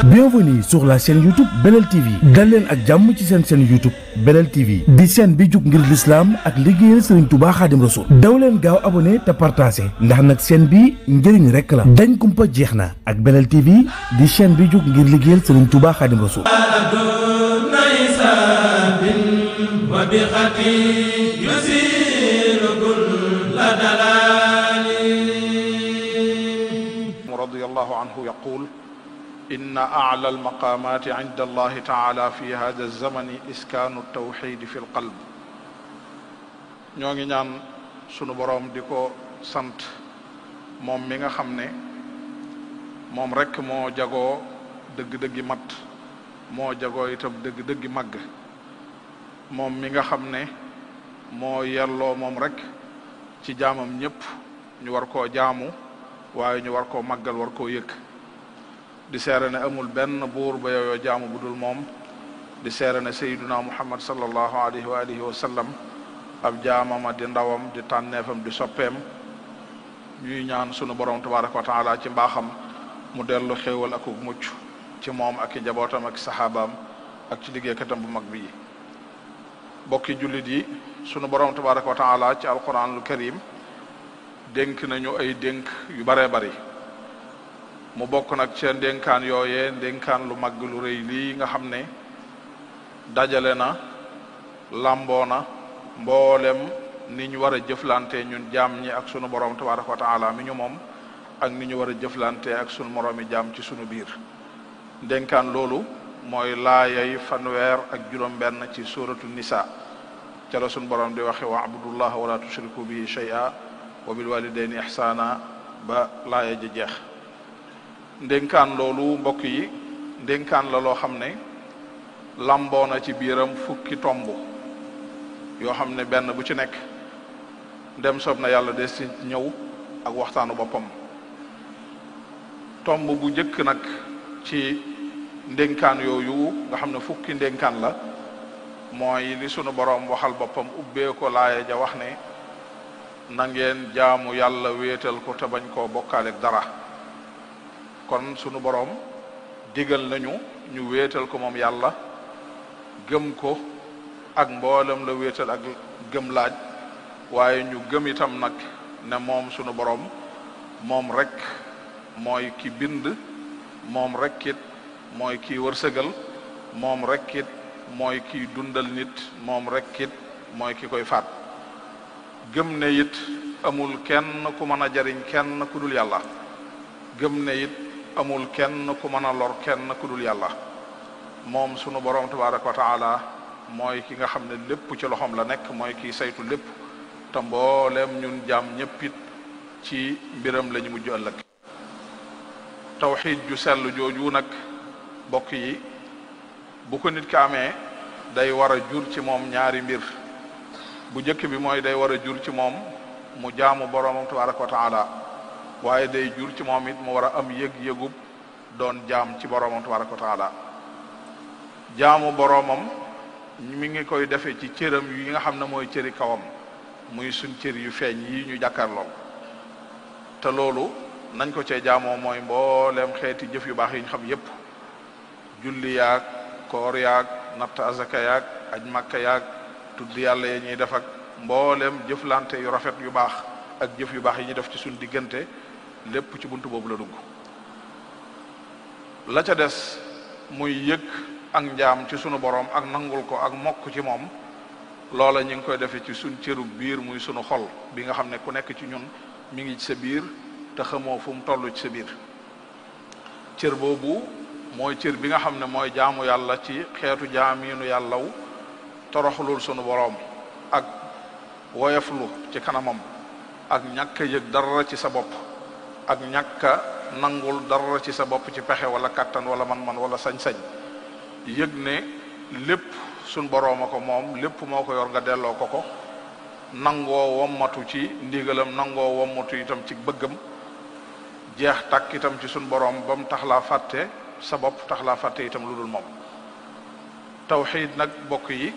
Bienvenue sur la chaîne YouTube Belel TV dal leen ak jàmm ci seen chaîne YouTube Belel TV di chaîne bi jug ngir l'islam ak liggéeyal Serigne Touba Khadim Rassoul daw leen gaaw abonné te partagé ndax nag chaîne bi njëriñ rek la dañ kumpa jeex na ak Belel TV di chaîne bi jug ngir liggéeyal Serigne Touba Khadim Rassoul radiyallahu anhu yaqul inna a'la al-maqamati 'inda Allahi ta'ala fi hadha az-zamani iskanu at-tawhid fi al-qalb. ñoo ngi ñaan sunu boroom di ko sant moom mi nga xam ne moom rek moo jagoo dëgg-dëggi mat moo jagoo itam dëgg-dëggi màgg moom mi nga xam ne moo yelloo moom rek ci jaamam ñépp ñu war koo jaamu waaye ñu war koo màggal war koo yëkk di seere ne amul benn buur ba yooyoo jaamu bu dul moom di seere ne sayyiduna muhammad sallallahu alayhi wa alihi wa sallam ab jaamama di ndawam di tànneefam di soppeem ñuy ñaan sunu borom tabaraka wa taala ci mbaaxam mu dellu xéewal ak mucc ci moom ak i njabootam ak saxaabaam ak ci liggéeykatam bu mag bi bokki jullit yi sunu borom tabaraka wa taala ci alquranul karim dénk nañu ay dénk yu baree bari mu bokk nag ci ndénkaan yooyee ndénkaan lu mag lu rëy lii nga xam ne dajale na lamboo na mboolem ni ñu war a jëflante ñun jaam ñi ak sunu borom tabaraka wa taala mi ñu moom ak ni ñu war a jëflante ak sunu moroomi jaam ci sunu biir ndénkaan loolu mooy laayay fanweer ak juróom-benn ci suratu nisa ca la sunu borom di waxe wa abudullah wala tushriku bihi shay'a wa bil walidayni ihsana ba laaya ji jeex ndénkaan loolu mbokk yi ndénkaan la loo xam ne lamboo na ci biiram fukki tomb yoo xam ne benn bu ci nekk ndem soob na yàlla des ci ñëw ak waxtaanu boppam tomb bu njëkk nag ci ndénkaan yooyu nga xam ne fukki ndénkaan la mooy li sunu boroom waxal boppam ubbee ko laaya ja wax ne na ngeen jaamu yàlla wéetal ko te bañ koo bokkaaleeg dara kon sunu boroom digal nañu ñu wéetal ko moom yàlla gëm ko ak mboolem la wéetal ak gëm laaj waaye ñu gëm itam nag ne moom sunu boroom moom rek mooy ki bind moom rek it mooy ki wërsëgal moom rek it mooy ki dundal nit moom rek it mooy ki koy faat gëm ne it amul kenn ku mën a jariñ kenn ku dul yàlla gëm ne it amul kenn ku mën a lor kenn ku dul yàlla moom sunu borom tabaraka wa taala mooy ki nga xam ne lépp ci loxoom la nekk mooy ki saytu lépp te mbooleem ñun jaam ñépp it ci mbiram la ñu mujj ëllëg tawxiid ju sell jooju nag bokk yi bu ko nit ki amee day war a jur ci moom ñaari mbir bu njëkk bi mooy day war a jur ci moom mu jaamu boroomam tabaraka wa taala waaye day jur ci moom it mu war a am yëg-yëgub doon jaam ci boroomam tabaraka wa taala jaamu boroomam mi ngi koy defee ci cëram yi nga xam ne mooy cëri kawam muy suñ cër yu feeñ yi ñu jàkkaarloo te loolu nañ ko cee jaamoo mooy mbooleem xeeti jëf yu baax yi ñu xam yépp julli yaag koor yaag natt azaka yaag aj makka yaag tudd yàlla yi ñuy def ak mboolem jëflante yu rafet yu baax ak jëf yu baax yi ñuy def ci suñ diggante lépp ci buntu boobu la dugg la ca des muy yëg ak njaam ci sunu borom ak nangul ko ak mokk ci moom loola ñu ngi koy defee ci suñ cëru biir muy sunu xol bi nga xam ne ku nekk ci ñun mi ngi ci sa biir te xamoo fu mu toll ci sa biir cër boobu mooy cër bi nga xam ne mooy jaamu yàlla ci xeetu jaamiinu yàllaw toroxlul sunu boroom ak woyeflu ci kanamam ak ñàkk a yëg dara ci sa bopp ak ñàkk a nangul dara ci sa bopp ci pexe wala kattan wala man-man wala sañ-sañ yëg ne lépp sunu boroom a ko moom lépp moo ko yor nga delloo ko ko nangoo wommatu ci ndigalam nangoo wommatu itam ci bëggam jeex tàkk itam ci sunu boroom ba mu tax laa fàtte sa bopp tax laa fàtte itam lu dul moom tawxiid nag bokk yi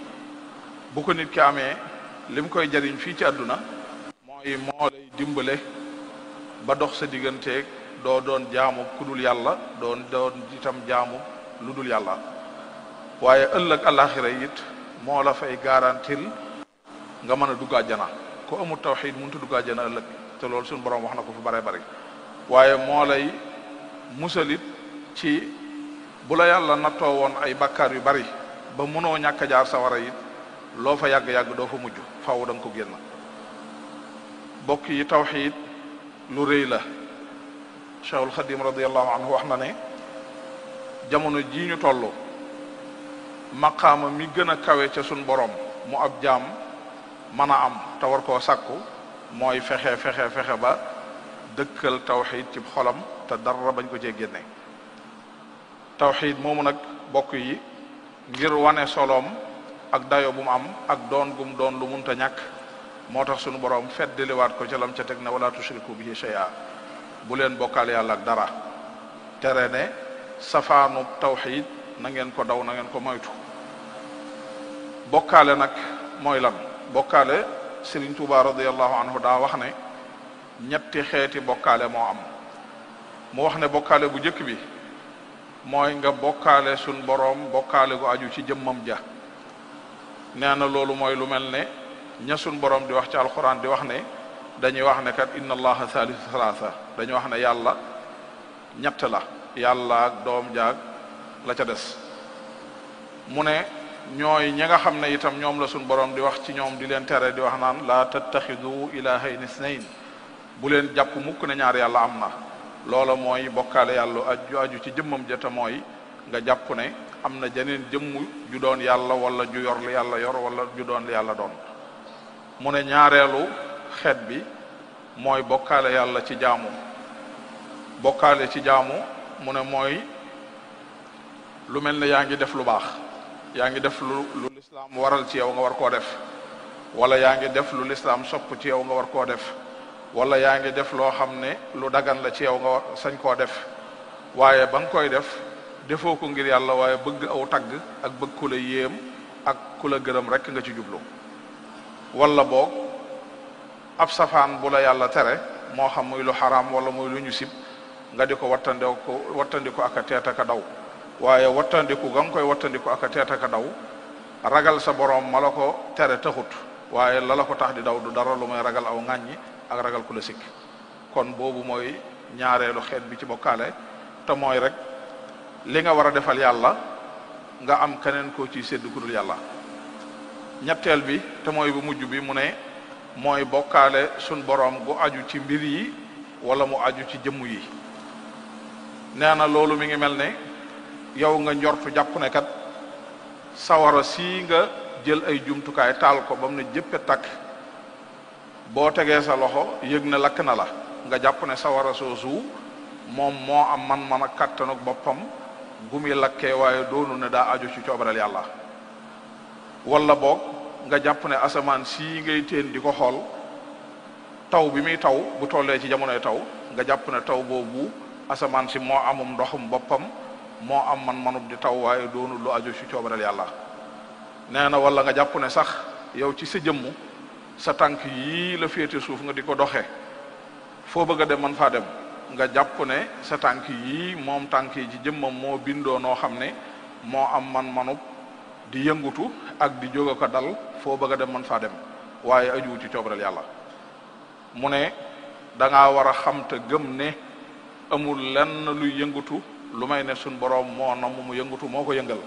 bu ko nit ki amee lim koy jariñ fii ci àdduna mooy moo lay dimbale ba dox sa digganteeg doo doon jaamu ku dul yàlla doon itam jaamu lu dul yàlla waaye ëllëg alaxira it moo la fay garantil nga mën a dugg àjjana ku amul tawxid mënut a dugg àjjana ëllëg te loolu suñu borom wax na ko fu bare bari waaye moo lay musalit ci bu la yàlla nattoo woon ay bakkaar yu bari ba mënoo ñàkk a jaar sawara it loo fa yàgg-yàgg doo fa mujj faaw da nga ko génn bokk yi tawxid lu rëy la Cheikhul Xadim radiallahu anhu wax na ne jamono ji ñu toll maqaama mi gën a kawe ca suñ borom mu ab jaam mën a am te war koo sàkku mooy fexe ba dëkkal tawxid ci xolam te dara bañ ko cee génne tawxid moomu nag bokk yi ngir wane soloom ak dayo bu mu am ak doon gum doon lu munta ñàkk moo tax sunu borom feddliwaat ko ca lam ca teg ne wala tushriku bihi shay'a bu leen bokkaale yàlla ak dara tere ne safaanu tawxid na ngeen ko daw na ngeen ko moytu bokkaale nag mooy lan bokkaale Serigne Touba radiallahu anhu daa wax ne ñetti xeeti bokkaale moo am mu wax ne bokkaale bu njëkk bi mooy nga bokkaale sun boroom bokkaale gu aju ci jëmmam ja nee na loolu mooy lu mel ne ña sun boroom di wax ci alquran di wax ne dañuy wax ne kat inna allaha thalithu thalatha dañuy wax ne yàlla ñett la yàlla ak doom jaag la ca des mu ne ñooy ñi nga xam ne itam ñoom la sun boroom di wax ci ñoom di leen tere di wax naan la tattaxidu ilahayn isnayn bu leen jàpp mukk ne ñaar yàlla am na loola mooy bokkaale yàlla aju ci jëmmam ja te mooy nga jàpp ne am na jeneen jëmm ju doon yàlla wala ju yor li yàlla yor wala ju doon li yàlla doon mu ne ñaareelu xeet bi mooy bokkaale yàlla ci jaamu bokkaale ci jaamu mu ne mooy lu mel ne yaa ngi def lu baax yaa ngi def lu lislaam waral ci yow nga war koo def wala yaa ngi def lu lislaam sopp ci yow nga war koo def wala yaa ngi def loo xam ne lu dagan la ci yow nga war sañ koo def waaye ba nga koy def defoo ko ngir yàlla waaye bëgg aw tagg ak bëgg ku la yéem ak ku la gërëm rek nga ci jublu wala boog ab safaan bu la yàlla tere moo xam muy lu xaraam wala muy lu ñu sib nga di ko wattandiku ak a teet ak a daw waaye wattandiku ga nga koy wattandiku ak a teet ak a daw ragal sa borom ma la ko tere taxut waaye la la ko tax di daw du dara lu may ragal aw ŋàññi ak ragal ku la sikk kon boobu mooy ñaareelu xeet bi ci bokkaale te mooy rek li nga war a defal yàlla nga am keneen koo ciy sédd ku dul yàlla ñetteel bi te mooy bu mujj bi mu ne mooy bokkaale sun borom gu aju ci mbir yi wala mu aju ci jëmm yi nee na loolu mi ngi mel ne yow nga njortu jàpp ne kat sawara sii nga jël ay jumtukaay taal ko ba mu ne jëppe takk boo tegee sa loxo yëg ne lakk na la nga jàpp ne sawara soosu moom moo am man ak kattanuk boppam gu muy lakkee waaye doonu ne daa aju ci coobareel yàlla wala boog nga jàpp ne asamaan sii ngay teen di ko xool taw bi muy taw bu tollee ci jamonoy taw nga jàpp ne taw boobu asamaan si moo amum ndoxum boppam moo am manub di taw waaye doonu lu aju ci coobareel yàlla nee na wala nga jàpp ne sax yow ci sa jëmm sa tànk yii la féete suuf nga di ko doxe foo bëgg a dem man faa dem nga jàpp ne sa tànk yii moom tànk yi ci jëmmam moo bindoo noo xam ne moo am manub di yëngutu ak di jóg ko dal foo bëgg a dem man faa dem waaye ajuwu ci coobareel yàlla mu ne da ngaa war a xam te gëm ne amul lenn luy yëngutu lu may ne suñ boroom moo namm mu yëngutu moo ko yëngal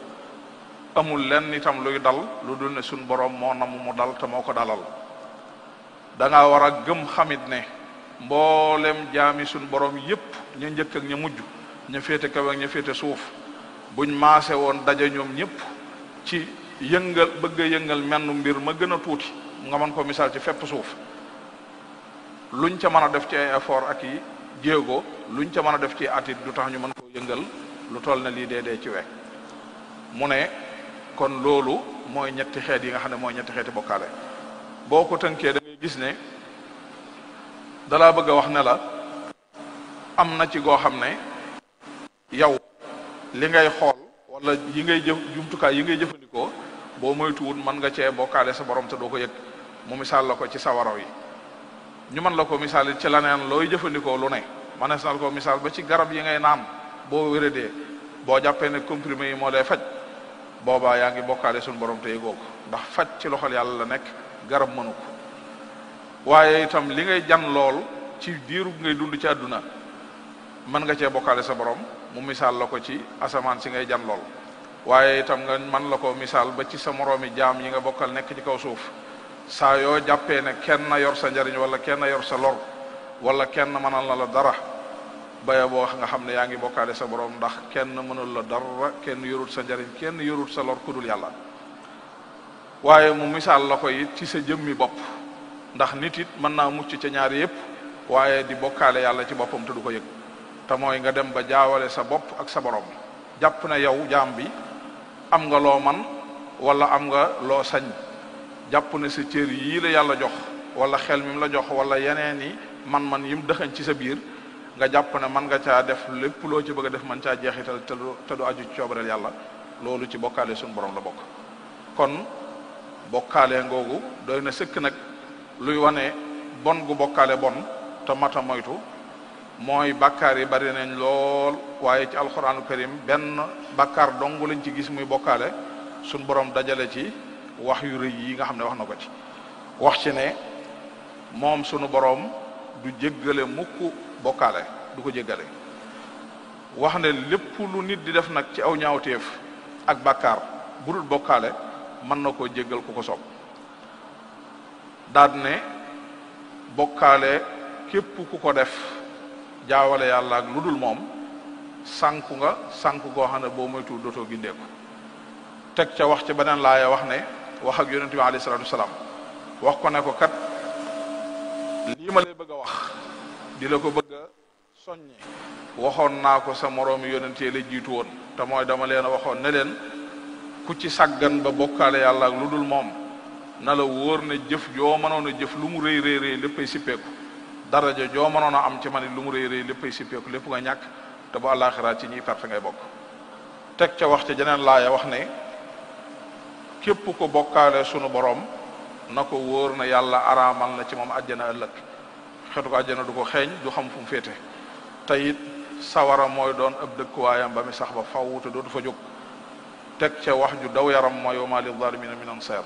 amul lenn itam luy dal lu dul ne suñ boroom moo namm mu dal te moo ko dalal da ngaa war a gëm xamit ne mboolem jaami suñ boroom yépp ña njëkk ak ña mujj ña féete kaw ak ña féete suuf buñ maase woon daja ñoom ñëpp ci yëngal bëgg a yëngal menn mbir ma gën a tuuti nga mën ko misaal ci fépp suuf luñ ca mën a def ci ay effort ak yi jéego luñ ca mën a def ci atit du tax ñu mën koo yëngal lu toll ne lii dee ci we mu ne kon loolu mooy ñetti xeet yi nga xam ne mooy ñetti xeeti bokkaale boo ko tënkee da ngay gis ne dalaa bëgg a wax ne la am na ci goo xam ne yow li ngay xool wala yi ngay jumtukaay yi ngay jëfandikoo boo moytuwul mën nga cee bokkaale sa borom te doo ko yëg mu misaal la ko ci sawaraw yi ñu mën la ko misaal ci laneen looy jëfandikoo lu ne manees na ko misaal ba ci garab yi ngay naan boo wéradee boo jàppee ne comprimé yi moo lay faj boobaa yaa ngi bokkaale suñu borom te yëgoo ko ndax faj ci loxol yàlla la nekk garab mënu ko waaye itam li ngay jan lool ci diiru ngay dund ci àdduna mën nga cee bokkaale sa borom mu misaal la ko ci asamaan si ngay jan lool waaye itam nga mën la ko misaal ba ci sa moroomi jaam yi nga bokkal nekk ci kaw suuf saa yoo jàppee ne kenn yor sa njariñ wala kenn yor sa lor wala kenn mënal na la dara baya boo nga xam ne yaa ngi bokkaale sa borom ndax kenn mënul la dara kenn yorut sa njariñ kenn yorut sa lor ku dul yàlla waaye mu misaal la ko it ci sa jëmmi bopp ndax nit it mën naa mucc ca ñaari yépp waaye di bokkaale yàlla ci boppam te du ko yëg te mooy nga dem ba jaawale sa bopp ak sa borom jàpp na yow jaam bi am nga loo man wala am nga loo sañ jàpp ne sa cër yii la yàlla jox wala xel mi la jox wala yeneen yi man yim dëxañ ci sa biir nga jàpp ne man nga caa def lépp loo ci bëgg a def man caa jeexital te du aju ci coobareel yàlla loolu ci bokkaale suñu borom la bokk kon bokkaale ngoogu doy na sëkk nag luy wane bon gu bokkaale bon te mata moytu mooy bàkkaar yi bari nañ lool waaye ci alxuraanu karim benn bàkkaar dong lañ ci gis muy bokkaale suñ borom dajale ci wax yu rëy yi nga xam ne wax na ko ci wax ci ne moom sunu borom du jéggale mukk bokkaale du ko jéggale wax ne lépp lu nit di def nag ci aw ñaawteef ak bàkkaar bu dul bokkaale mën na koo jéggal ku ko soob daal ne bokkaale képp ku ko def jaawale yàlla ak lu dul moom sànku nga sànku goo xam ne boo moytu dootoo gindeeku teg ca wax ci beneen laaya wax ne wax ak yonent bi alayhi salaatu wasalaam wax ko ne ko kat lii ma lay bëgg a wax di la ko bëgg a soññe waxoon naa ko sa moroomi yonentee la jiitu woon te mooy dama leen a waxoon ne leen ku ci sàggan ba bokkaale yàlla ak lu dul moom na la wóor ne jëf joo mënoon a jëf lu mu rëy rëy rëy léppay sippeeku daraja joo mënoon a am ci man lu mu rëy rëy léppay sippeeku lépp nga ñàkk te bu àllaaxira ci ñiy perte ngay bokk teg ca wax ci jeneen laaya wax ne képp ko bokkaale sunu borom na ko wóor na yàlla araamal na ci moom àjjana ëllëg xetu ko àjjana du ko xeeñ du xam fu mu féete te it sawara mooy doon ab dëkkuwaayam ba mi sax ba faw te dootu fa jóg teg ca wax ju daw yaram mooy wa ma lil zalimina min ansar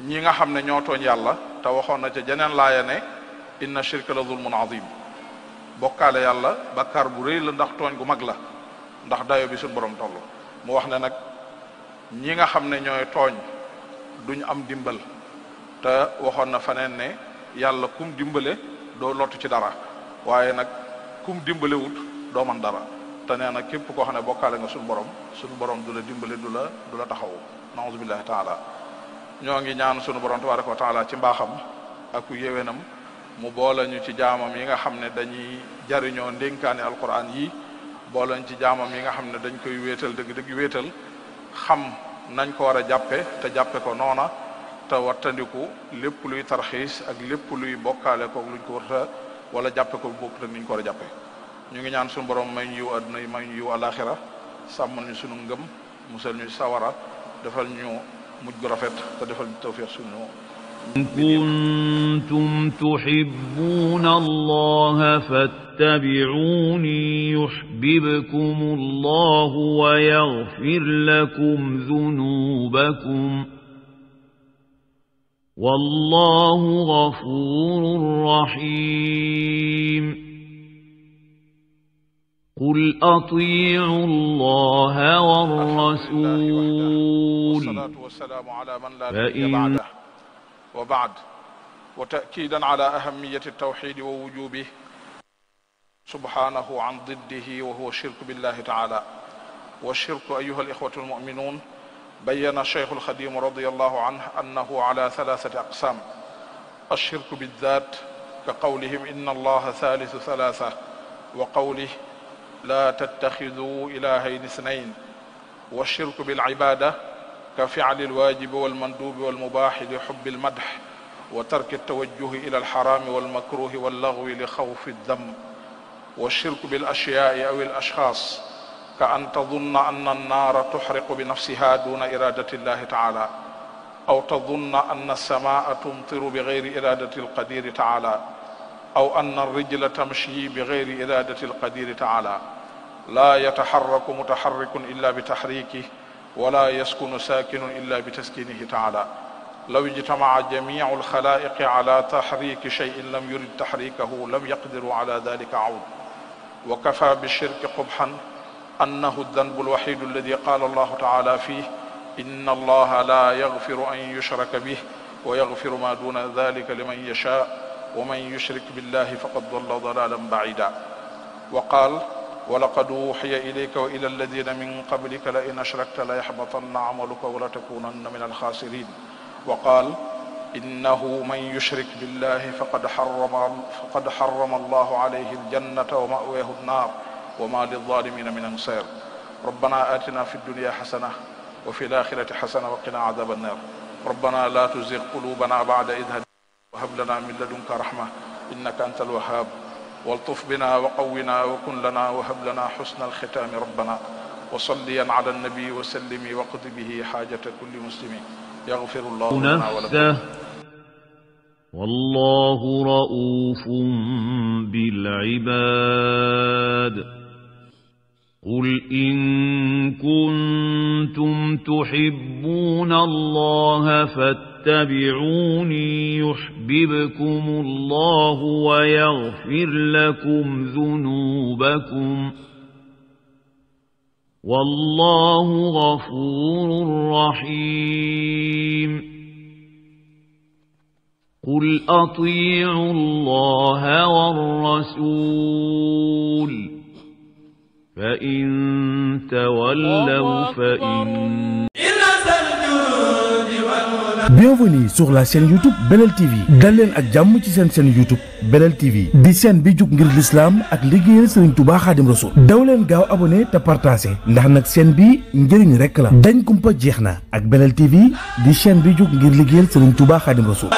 ñi nga xam ne ñoo tooñ yàlla te waxoon na ca jeneen laaya ne inna shirka la zulmun azim bokkaale yàlla bakkaar bu rëy la ndax tooñ gu mag la ndax dayo bi suñu borom toll mu wax ne nag ñi nga xam ne ñooy tooñ duñ am dimbal te waxoon na faneen ne yàlla kum dimbale doo lottu ci dara waaye nag kum dimbale wut doo man dara te nee na képp koo xam ne bokkaale nga suñu borom du la dimbale du la taxaw naouzu billahi taala ñoo ngi ñaan suñu borom tabaraka wa taala ci mbaaxam ak yéwénam mu boole ñu ci jaamam yi nga xam ne dañuy jariñoo ndénkaane alquran yi boole ñu ci jaamam yi nga xam ne dañ koy wéetal dëgg wéetal xam nañ ko war a jàppe te jàppe ko noona te wattandiku lépp luy tarxiis ak lépp luy bokkaale ko luñ ko warta wala jàppe ko bokk te niñ ko war a jàppe ñu ngi ñaan suñu borom may ñu yiw àdduna yi may ñu yiw alaxira sàmmal ñu sunu ngëm musal ñu sawara defal ñu mujj gu rafet te defal ñu tawfiq sunu كنتم تحبون الله فاتبعوني يحببكم الله ويغفر لكم ذنوبكم والله غفور رحيم قل أطيعوا الله والرسول والصلاة والسلام على من لا نبي بعده وبعد وتأكيدا على أهمية التوحيد ووجوبه سبحانه عن ضده وهو الشرك بالله تعالى والشرك أيها الإخوة المؤمنون بين الشيخ الخديم رضي الله عنه أنه على 3 أقسام الشرك بالذات كقولهم إن الله ثالث ثلاثة وقوله لا تتخذوا إلهين اثنين والشرك بالعبادة كفعل الواجب والمندوب والمباح لحب المدح وترك التوجه إلى الحرام والمكروه واللغو لخوف الذم والشرك بالأشياء أو الأشخاص كأن تظن أن النار تحرق بنفسها دون إرادة الله تعالى أو تظن أن السماء تمطر بغير إرادة القدير تعالى أو أن الرجل تمشي بغير إرادة القدير تعالى، لا يتحرك متحرك إلا بتحريكه، ولا يسكن ساكن إلا بتسكينه تعالى. لو اجتمع جميع الخلائق على تحريك شيء لم يرد تحريكه لم يقدروا على ذلك عود. وكفى بالشرك قبحا أنه الذنب الوحيد الذي قال الله تعالى فيه: إن الله لا يغفر أن يشرك به ويغفر ما دون ذلك لمن يشاء ومن يشرك بالله فقد ضل ضلالا بعيدا. وقال: ولقد أوحي إليك وإلى الذين من قبلك لئن أشركت ليحبطن عملك ولتكونن من الخاسرين. وقال: إنه من يشرك بالله فقد حرم الله عليه الجنة ومأواه النار وما للظالمين من أنصار. ربنا آتنا في الدنيا حسنة وفي الآخرة حسنة وقنا عذاب النار. ربنا لا تزغ قلوبنا بعد إذ هديتنا وهب لنا من لدنك رحمة إنك أنت الوهاب. والطف بنا وقونا وكن لنا وهب لنا حسن الختام ربنا. وصليا على النبي وسلم وقض به حاجة كل مسلم. يغفر الله لنا ولكم. والله رؤوف بالعباد. قل إن كنتم تحبون الله فاتبعوني يحببكم الله ويغفر لكم ذنوبكم والله غفور رحيم. قل أطيعوا الله والرسول فإن تولوا فإن Bienvenue sur la chaîne YouTube Belel TV. dal leen ak jàmm ci seen chaîne YouTube Belel TV di chaîne bi jug ngir l'islam ak liggéeyal Serigne Touba Khadim Rassoul. daw leen gaaw abonné te partagé ndax nag chaîne bi njëriñ rek la. dañ kumpa jeex na ak Belel TV di chaîne bi jug ngir liggéeyal Serigne Touba Khadim Rassoul.